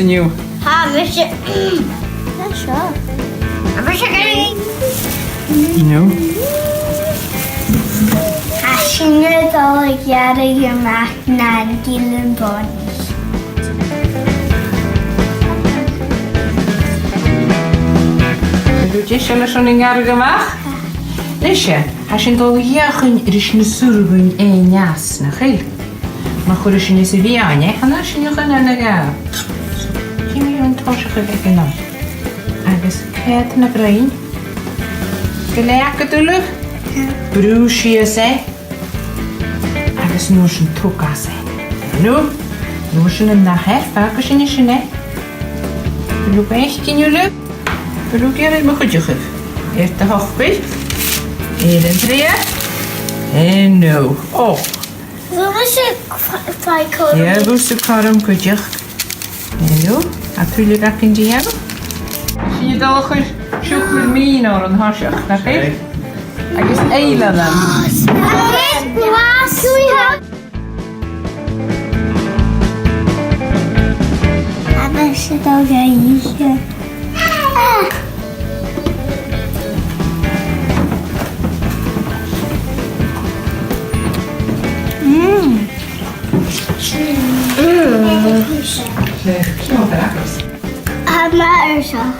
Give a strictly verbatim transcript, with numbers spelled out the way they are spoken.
an-diugh. Tha mise... Tha seo. Tha mise ag iarraidh. No. Tha sinn a' dol a ghearradh a-mach nan gillean bonnaich. An cuir sibh leis an gearradh a-mach? Nise, tha sinn a' dol a dh'fheuchainn ris na suirghichean fhaighinn às, nach eil? Ma chuireas sinn às a' bhian e, chan fhaigh sinn a-chaoidh na dhà. Dè mu dheidhinn tòiseachadh aig an oir? Agus coimhead na broinn. Gu leòr gu dùil. Brùth sìos e. Agus an uair sin tog às e. No, an uair sin an ath fhear, fàgaidh sinn sin e. A bheil thu ga fhaicinn uile? A bheil thu ag iarraidh mo chuideachadh? Air do thogail. Air an treas. Air an dà. Och. Bheil mise fa-, fa-, cothrom? Yeah, bheil thusa cothrom cuideachd. Hello, a bheil thu a' dol a dhèanamh? Sibh a' dol a chur siùcar mìn air an toiseach, nach eil? Agus eilean ann. Glas. A bheil sibh a' dol a dh'ithe? Mm. Mm. Tha mi airson.